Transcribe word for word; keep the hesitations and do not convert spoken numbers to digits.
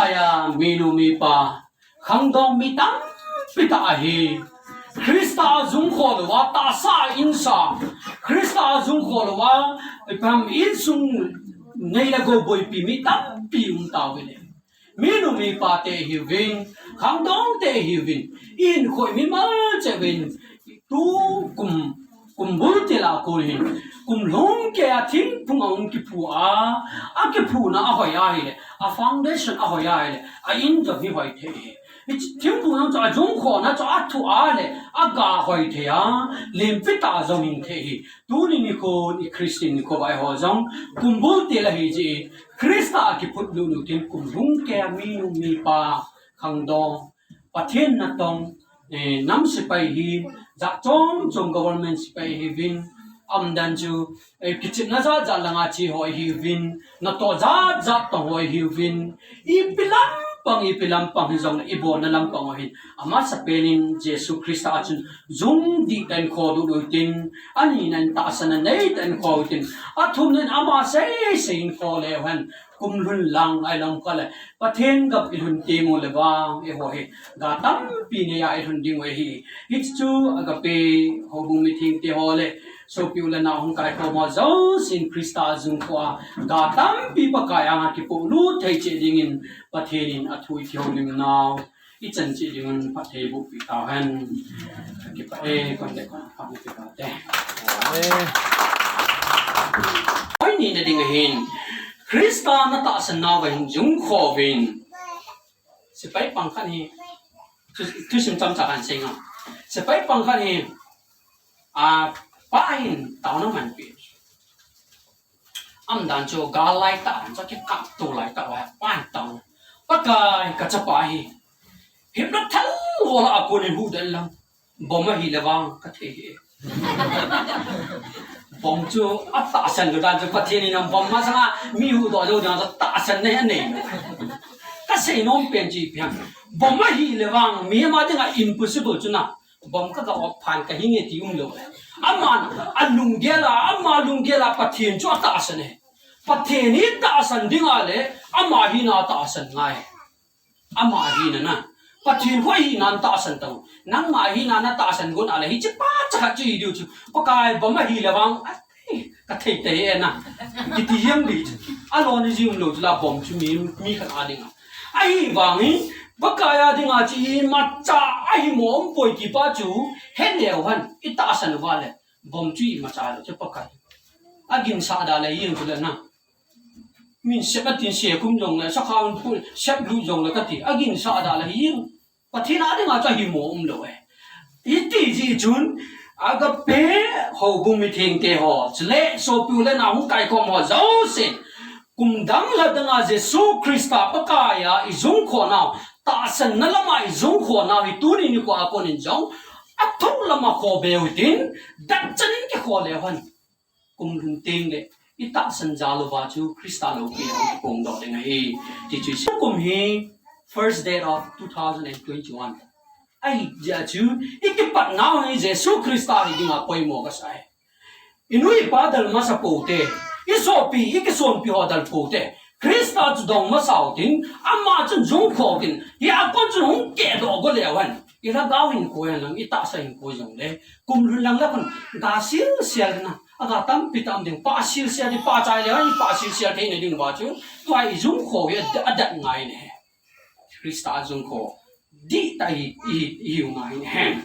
Aya, minu mipa, khangdong mi tampi tah ahi. Christa a jungkho louva tahsa a insa, Christa a jungkho louva, ipi ham, insung nei le gou boipi mi tampi um tauvin. Minu mipa te hiuvin, khangdong te hiuvin, inkhoh mimal cheh uvin, tu kum, kum bul til a kon hin, kum lhung kei a thingphung ahung kiphu a, akiphuna ahoi ahile, a foundation ahoi ahile, a in jong hi hoi thei hi. Hiche thingphung jong chu a jungkhona chu a thu a le, aga hoi thei a, limpi tah jong hing thei hi. Tuni nikhon i Christian nikho vai ho jong, kum bul til ahi jeh in, Christa a kiphut lut lut in kum lhung kei a minu mipa, khangdong, Pathen natong, eh, nam sepai hi, jat chom chom government sepai hiuvin, umdan chu, eh, kichepna jat jat langa che ho hiuvin, natoh jat jat tong ho hiuvin, ipi lampang, ipi lampang hijongle ibolna lampang u hin, amasapen in Jesu Christa a chun jung dihtah in kho lut utin, anina in tahsanna neitah in kho utin, athumna in ama seisei in kho leu hen, kum lhun lang ahiloule, Pathen gam ilhun teng u le vang, eiho hi ga tampi nei a ilhun ding u ahi. Hiche chu Agape houbung mithengte ho le sopi u le nao hung kaikhom ho jousen Christa jungkho a ga tampi Pakai anga kipolut thei cheh dingin Pathen in athu ikihoulim nau ichan cheh dingun phatthei boh peh tauhen. Kipah e, kon le kon phatthei boh peh taute. Point nina ding ahin, Christa natahsan nauva hin jungkho uvin. Sepai pang khat hi, thu, thusim chomcha kahin seinge. Sepai pang khat hi, apa hin taona amanpeh. Umdan chu gal lai tah, chu kikapto lai tah uva, apan taona. Pakai, kachapa hi, Hitler thal ho lah a kon in huhdoh inlang, bomb ahile vang kathei hi. Bomb chu atahsan lou dan chu Pathen in bomb masanga mi huhdoh lou dan chu tahsanna anei lou. Kasei nom pen chu ipi ham, bomb ahile vang mihem a dinga impossible chu na. Bomb kaga op phat kahinge ti umlou. Aman alunggel a, ama lunggel a Pathen chu atahsan e. Pathen hi tahsan ding ahile, ama hina tahsan ngai. Ama hina na, Pathen khu ahina natahsan tau. Nangma hina natahsan gon ahile, hichepa chakhat chu hidiu chu, Pakai, bomb ahile vang, kathei tei e na, kiti jeng ding chu. Alona ji umlou chu la, bomb chu mi, mi khat a dinga. Ahivangin, Pakai a dinga chu imacha ahimo umpoi ti pa chu, heleu hen, itahsan uva le, bomb chu imacha lou chu Pakai. Aginsah da le jeng chu le na. Min sep atin, sekhum jongle, sakhang pu, seplut jongle kati. Aginsah da le jeng. Pathen a dinga chu ahimo umlou e. Iti jeh chun, Agape houbung mithengte ho, chule sopi u le nao hung kaikhom ho jousen, kum dang lha danga Jesu Christa Pakai a ijungkho nau, tahsanna lama ijungkho nau hi tuni nikho a konin jong, athoh lama kho beu hitin, datchan in kikho leu hen. Kum lhun tengle, itahsan jal uva chu Christa loupi a hung kipongdoh ding ahi. Ti chu kum hi first date of two thousand and twenty-one. Ahijeh a chu, ikipat nau hi Jesu Christa hi dinga poimo kasah e. Inu ipa del masa poute, isopi, ikisonpi ho del poute, Christa chu dong masa utin, ama chun jungkho utin, hi akon chun hung kehdoh go leu hen, ilhagao hinkho hen lang, itahsa hinkho jongle, kum lhun lang le khun, ga silsel na, aga tampi tam ding, pah silsel ding, pah chai leu hen, pah silsel theina ding uva chu, tua ijungkho hi adat ngai ne. Christa jungkho dihtah hi, hi, hi u ngai ne.